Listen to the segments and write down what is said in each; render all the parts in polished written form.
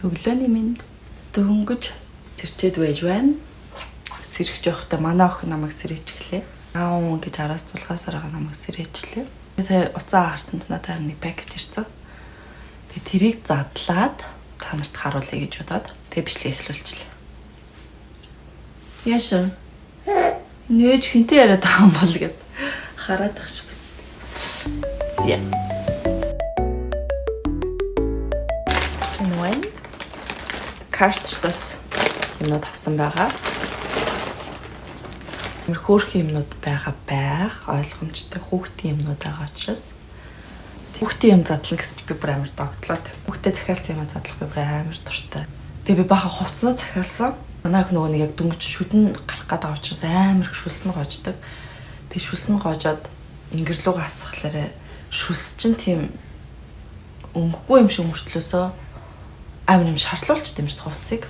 Өглөөний минь дөнгөж сэрчээд байж байна. Сэрэх жоохтой манай охин намайг сэрээчихлээ. Аав гэж араас зулгаасаар байгаа намайг сэрээчлээ. Сая уцаа харсан ч надад нэг пакэж ирсэн. Тэгээ тэрийг задлаад та нарт харуулъя гэж бодоод тэгээ бичлэг эхлүүлчихлээ. Яшин. Нээж хинтээ яриад байгаа юм бол гэд хараад ах шиг байна. За. Энэ байна. Carter's юмнууд авсан байгаа. Амар хөөрхөн юмнууд байгаа байх. Ойлгомжтой хүүхдийн юмнууд байгаа учраас хүүхдийн юм задлана гэсэн чи би бүр амар догтлоо. Хүүхдээ захиалсан юм задлах би бүр амар дуртай. Тэгээ би баахан хувцснууд захиалсан. Манай ах нөгөө нэг яг дөнгөж шүдэн гарах гээд байгаа учраас амар их шүлсэн гоождог. Тэгээ шүлсэн гоожоод ингэр лугаа асахлаарэ шүлс чинь тийм өнгөгүй юм шиг мөртлөөсөө амар юм шарлуулчт юм шиг хувцсыг.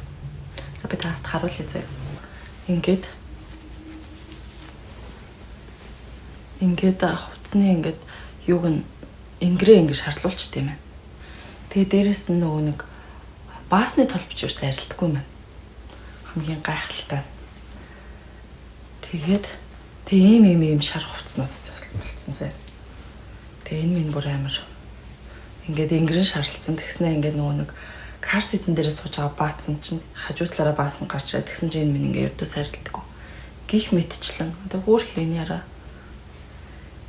За би та нарт харуулъя заяа. Ингээд ингээд хувцсны ингээд юуг нь ингэрээ ингээд шарлуулчт юм байна. Тэгээ дээрэс нь нөгөө нэг баасны толбч юус арилдаггүй юм байна. Хамгийн гайхалтай. Тэгээд тэг ийм ийм ийм шар хувцснууд болцсон заяа. Тэгээ энэ минь бүр амар ингээд ингэрэн шарлцсан. Тэгснэ ингээд нөгөө нэг кар ситэн дээрээ сууж байгаа баацсан чинь хажуу талаараа баасан гарч ирээ. Тэгсэн чинь энэ минь ингээд ердөө сайрладаггүй. Гих мэтчлэн одоо хөөх энэ яра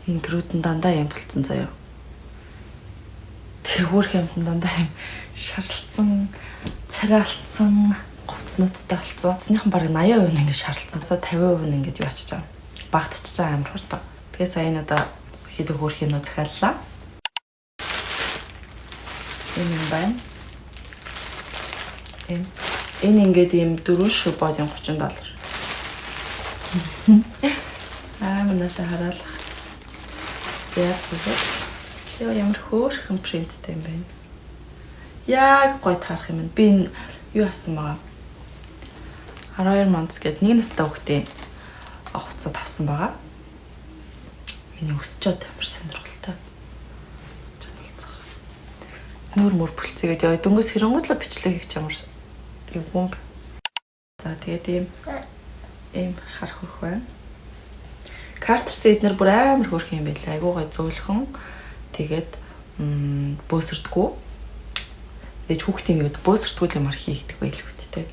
ингэрүүд нь дандаа юм болцсон заяа. Тэгээ хөөх юмд дандаа юм шарлцсан, царайлцсан хувцснуудтай болцсон. Хувцсныхан бараг 80% нь ингээд шарлцсан. 50% нь ингээд юу ачиж байгаа. Багтчихж байгаа амар хурдан. Тэгээ сая энэ одоо хэд хөөх юмнууд захиаллаа. Энэ юм байна. Эм. Энэ ингээд ийм дөрвөн шүү бодын 30 доллар. Амар наашаа хараалах. За тэгээд яа ямар хөөрхөн принттэй юм бэ? Яг гой таарах юм. Би энэ юу асан байгаа. 12 months гээд нэг настай хүүхдийн хувцас авсан байгаа. Миний өсчөөд амар сонирхолтой. Нүр мөр бүлцээгээд яа дөнгөс хэрэнгуудлаа бичлэг хийх ямар юм. За тэгээд ийм ийм харах хөх байна. Carter's эднэр бүр амар хөөрхөн юм байлаа. Айгуу гой зөөлхөн. Тэгээд бөөсөрдгүү. Тэгээд хүүхдийн юмуд бөөсөрдгүү юм ар хийгдэг байлгүй тэ.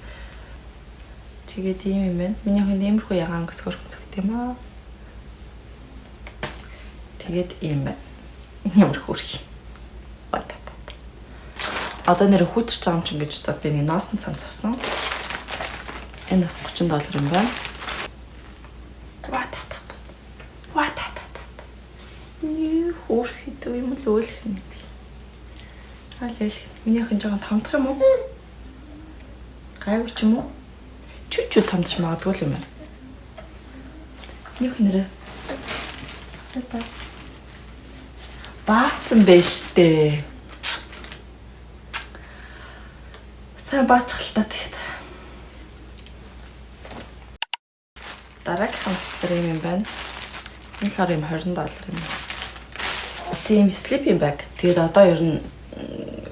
Тэгээд ийм юм байна. Миний охин иймэрхүү ягаан өнгөс хөөрхөн цогт юм аа. Тэгээд ийм байна. Энэ ямар хөөрхөн. Одоо нэр хүүтэрч байгаа юм чинь гэж бодоод би нэг носон цамц авсан. Энэ бас 30 доллар юм байна. Ва та та. Ва та та та. Юу хөөрх хэдүү юм л өөлөх юм би. Аль аль. Миний охин жоохон томдох юм уу? Гайгүй ч юм уу? Чү чү томдож магадгүй юм байна. Миний охин нэрээ. Та. Баацсан байж штэ. Сайн баачхалтаа тэгэхэд. Дараагийнх нь болохоор юм юм байна. Энэ болохоор юм 20 доллар юм. Тийм sleeping bag. Тэгээд одоо ер нь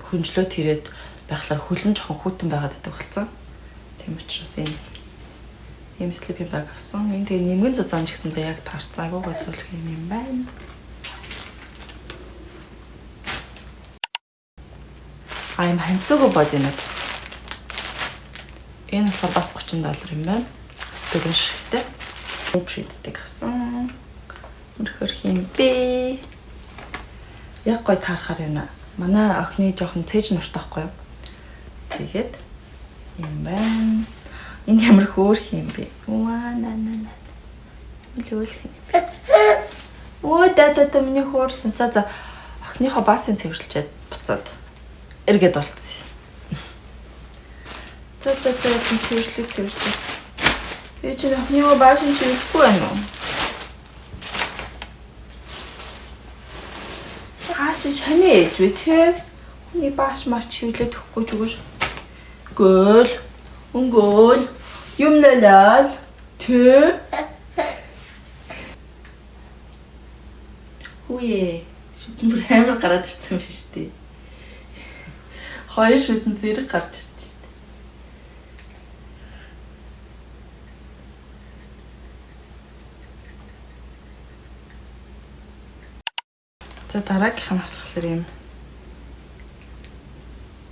хөнжлөө тэрээд байхлаар хөлн жоохон хүйтэн байгаад байдаг болсон. Тийм учраас ийм sleeping bag авсан. Энэ тэгээ нэмгэн зузаан ч гэсэндээ яг таарсан. Айгуу гой зөөлөх юм юм байна. А юм ханцаагүй бодинод. Энэ болохоор бас 30 доллар юм байна. Бас дөрвөн ширхтээ. Принттэй авсан. Мөрхөр юм бэ. Яг гой таарахаар байна. Манай охины жоохон цээж нуртай байхгүй юу? Тэгээд юм байна. Энэ ямар хөөрх юм бэ? Уа на на на. Ямар хөөрх юм бэ? Өө да да да миний хөөрсөн. За за охиныхоо баасын цэвэрлчээд буцаад эргээд болцсон. За за за цэвэрлэг цэвэрлэг. Би чинь охиныхоо баашин чиглэхгүй байна уу? Хааш шаны ээж вэ те? Хүний бааш маш чиглээд өгөхгүй зүгээр. Гөөл, өнгөөл, юм нэлэл тэ? Хүүе, шүтэн бүр амар гараад ирсэн биш үү? Хоёр шүдэн зэрэг гарч ирж шít. За дараагийнх нь болохоор юм.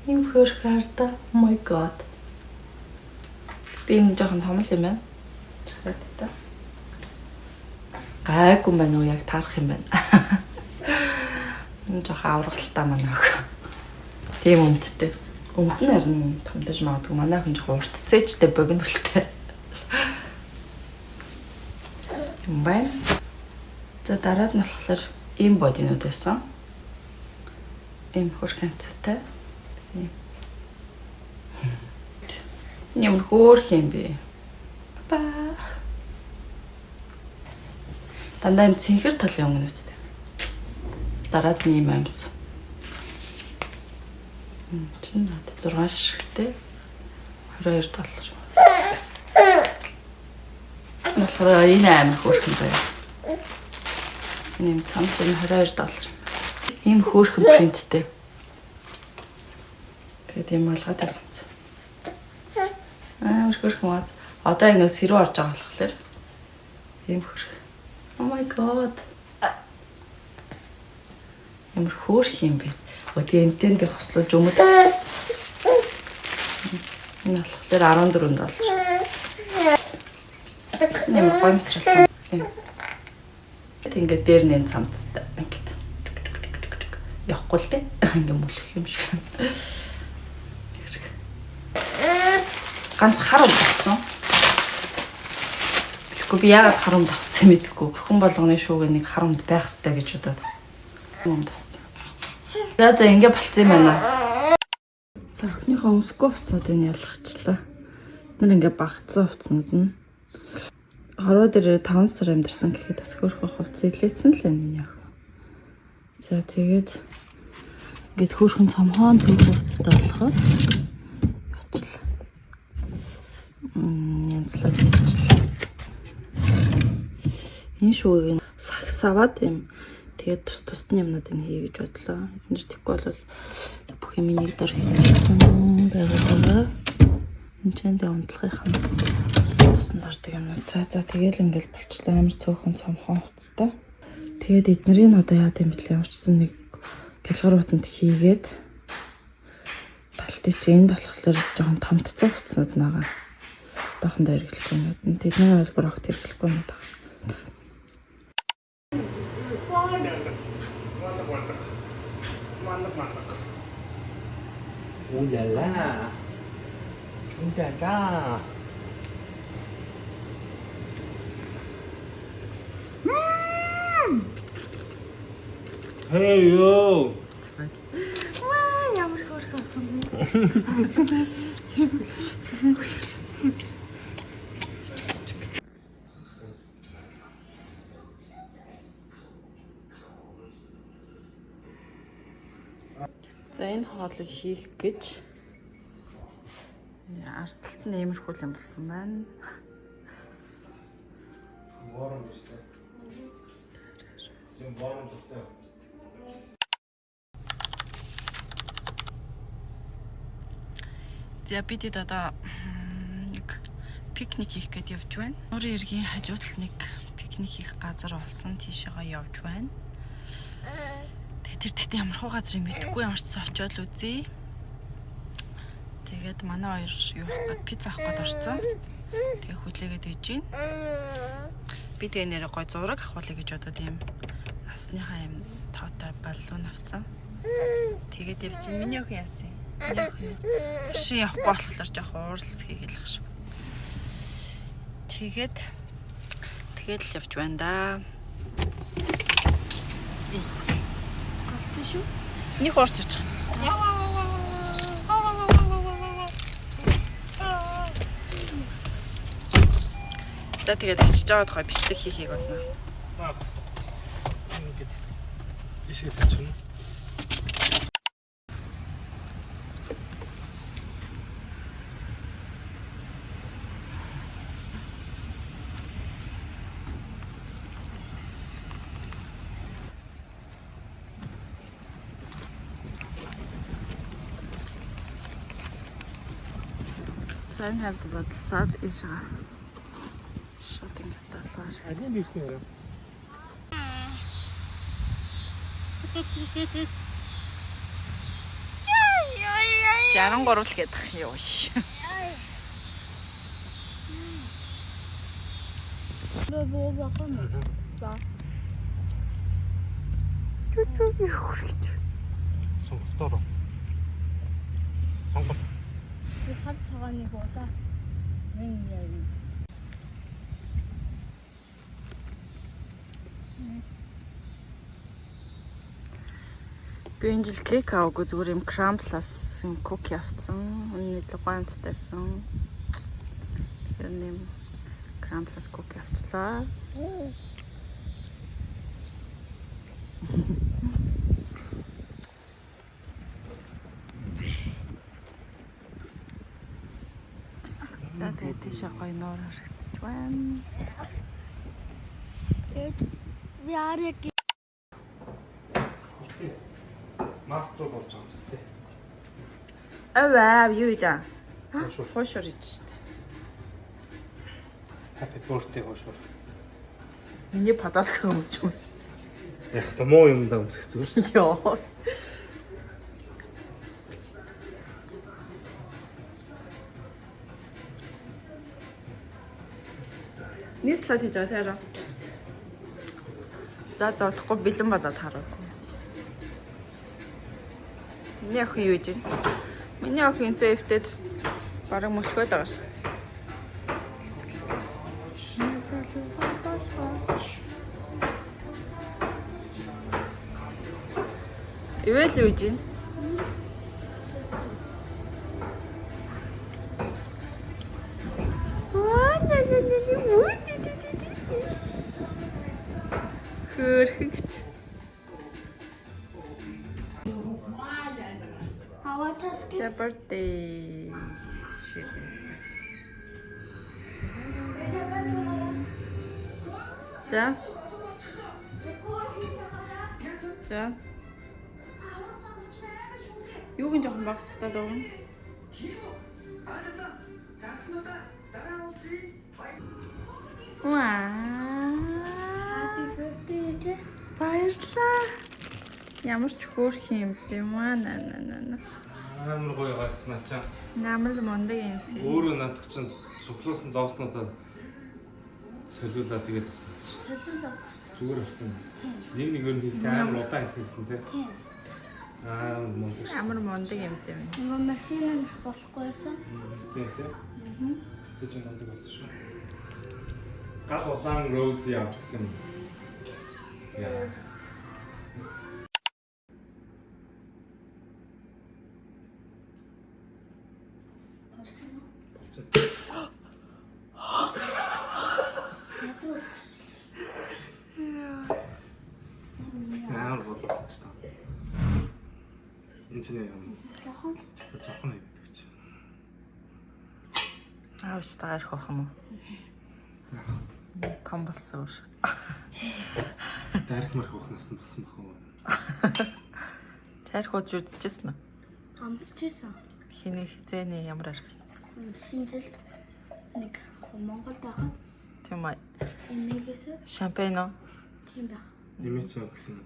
Ийм хөөрхөн хардаа. Oh my god. Гэтэ энэ жоохон том л юм байна. Чахаад та. Гайгүй юм байна уу? Яг таарах юм байна. Энэ жоохон аврагталтай манай охин. Тийм өмдтэй. Өмд нь харин томдож магадгүй. Манай охин жоохон урт цээжтэй богино хөлтэй. Юм байна. За дараад нь болохоор ийм бодинууд байсан. Ийм хөөрхөн цатай. Тийм. Ямар хөөрх юм бэ? Ба. Дандаа юм цэнхэр талын өнгөнүүдтэй. Дараад нь ийм амьс. Чин над 6 ширхтээ 22 доллар. Болохоор энэ амар хөөрхөн заяа. Энэ юм цамц энэ 22 доллар. Ийм хөөрхөн принттэй. Тэгээд ийм болгоод цамц. Амар хөөрхөн бааз. Одоо ингэ сэрүү орж байгаа болохоор ийм хөөрхөн. Oh my god. Ямар хөөрх юм бэ? Тэгээ энтэй би хослуулж өмд. Энэ болохоор 14 доллар. Ямар гоё материал. Ингээд дээр нь цамцтай. Ингээд явахгүй л дээ. Ингээд мүлэх юм шиг. Ганц хар өмд авсан. Тэгэхгүй би яагаад хар өмд авсан мэдэхгүй. Хүн болгоны шүүгээ нэг хар өмд байх ёстой гэж бодоод өмд авсан. За за ингээ болцсон юм байна. За охиныхоо өмсөхгүй хувцсуудыг нь ялгачлаа. Бид нар ингээ багцсан хувцснууд нь. Хорвоо дээр 5 сар амьдарсан гэхэд бас хөөрхөн хувцас илээсэн л байна миний охин. За тэгээд ингээд хөөрхөн цомхон цөөхөн хувцастай болохоор яачлаа. Янзлаад тавьчлаа. Энэ шүүгийг сагс аваад юм. Тэгээд тус тусны юмнуудыг хий гэж бодлоо. Эднэр тэгэхгүй бол бүх юм нэг дор хийчихсэн байгаа. Энд ч энэ унтлахынх нь тусанд ордог юмнууд. За за тэгэл ингээл болчлаа. Амар цөөхөн цомхон хувцастай. Тэгээд эднэрийг одоо яа гэм бэлээ ямарчсан нэг гялгар утанд хийгээд талтыг чи энд болохоор жоохон томтцсон хувцснууд нагаа. Одоохондоо хэрэглэхгүй юмнууд нь. Тэдний бол бүр огт хэрэглэхгүй юмнууд байгаа. Улала. Чундада. Hey yo. Ваа ямар хөөрхөн юм бэ? За энэ хоолыг хийх гэж ард талд нь иймэрхүү юм болсон байна. Бором шүү. Зэн бором шүү. За бид хэд одоо нэг пикник хийх гээд явж байна. Нуурын эргийн хажуу талд нэг пикник хийх газар олсон. Тийшээгээ явж байна. Тэгээ тэр тэгтээ ямар хуу газар юм мэдэхгүй ямар ч сан очиод л үзье. Тэгээд манай хоёр юу авах гээд пицца авах гээд орсон. Тэгээ хүлээгээд иж гин. Би тэгээ нэрээ гой зураг авахулъя гэж бодоод юм насныхаа юм тоотой баллон авцсан. Тэгээд явчихсан. Миний охин яасан юм? Миний охин машин явахгүй болохоор жоох ууралс хийгээл ах шиг. Тэгээд тэгээд л явж байна да. Голцсон шүү. Нэг хуурч очих. За тэгээд очиж байгаа тухай бичлэг хийхийг бодно. Ингээд ишээ тавьчихна. Сайн хавьд бодлоод ийшээ. Шууд ингэ талаар. Алин биш юм. Жаран 3 л гэдэг юу ш. Чү чү юу хүрэж. Сонголтоор. Сонголт. Би хав цагааны удаа мен яа. Би энэ жил cake аваагүй, зүгээр юм crumble-аас юм cookie авцсан. Үнэ нэлээд гоё амттайсан. Тэгэхээр нэм crumble-аас cookie авчлаа. За, тэгээд тийшээ гоё нуур харагдчих байна. Тэгээд би арыг Мастер болж байгаа юм шүү дээ. Аваа, юу хийж аа? Хуушуур. Хуушуур хийж шít. Happy birthday, хуушуур. Миний подолк өмсч өмссөн. Яг та муу юм да өмсөх зүгээр шүү. Йоо. Нийслэл хийж байгаа таараа. За, удахгүй бэлэн болоод харуулна. Миний охин юу хийж байна? Миний охин зөө эвтэд бараг мөлхөөд байгаа шүү дээ. Ивэл юу хийж байна? Хөөрхөгч. Аваа таск. За, birthday. Шиг. За. За. Юуг нь жоохон багасгахтаа дуугна. Ваа. Happy birthday гэж. Баярлалаа. Ямар ч хөөрхөн юм бэ маа на на на на. Амар гоё гацнаа чаа. Ямар л мундаг юм бэ. Өөрөө наадах чинь цуглуулсан зооснуудаа солиулаа, тэгээд авсан шүү дээ. Зүгээр авсан. Нэг нэгээр нь хийхдээ амар удаан хийсэн гэсэн, тий. Амар мундаг шүү. Ямар мундаг юм бэ. Нөгөө машин нь болохгүй байсан. Тий, тий. Тэ чинь мундаг байсан шүү. Гал улаан rose явж гисэн юм. Яа. Болчихно. Амар бодлоо шүү дээ. Энэ чинь юм. Жохон л. Жохон юм гэдэг чи. Аавч таарах байх юм уу? За. Том болсон өөр. Дайрах марх ухнаас нь болсон бах уу? Чайрх ууж үзчихсэн үү? Амсчихсан. Хиний хизээний ямар арх? Шинэ жилд нэг Монголд байхад Тийм ээ. эмээгээс. Шампань уу? Тийм байх. Нэмээ чи гэсэн.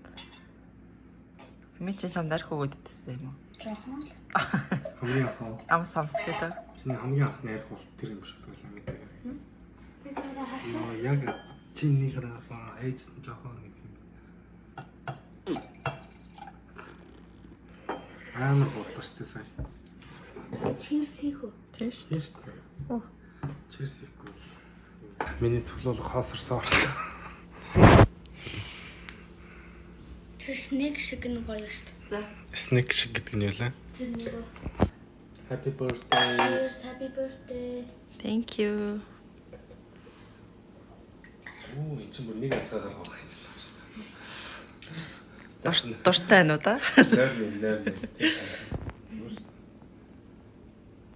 Миний чинь чамд арх өгөөд идсэн юм уу? Жохон л. Хамгийн анх Амс амс гэдэг. чиний хамгийн анхны арх бол тэр юм шүү дээ гэдэг. Би чамайг харсан. Йоо, яг чиний хараа ээж нь жоохон нэг юм. Амар бодлоо шүү дээ сая. Cheers хийх үү? Тийм шүү. Тийм шүү дээ. Оо. Cheers хийхгүй. Миний цуглуулга хоосорсон орлоо. Тэр snake шиг нь гоё шүү дээ. За. Snake шиг гэдэг нь юу лээ? Тэр нөгөө Happy birthday. Cheers, happy birthday. Thank you. Оо, энэ чинь бүр нэг асаагаар авах ажиллаа шүү. Дуртай байна уу да? Нойрны, нойрны.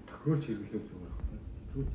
Тохиолж хэрэглэв зүгээр.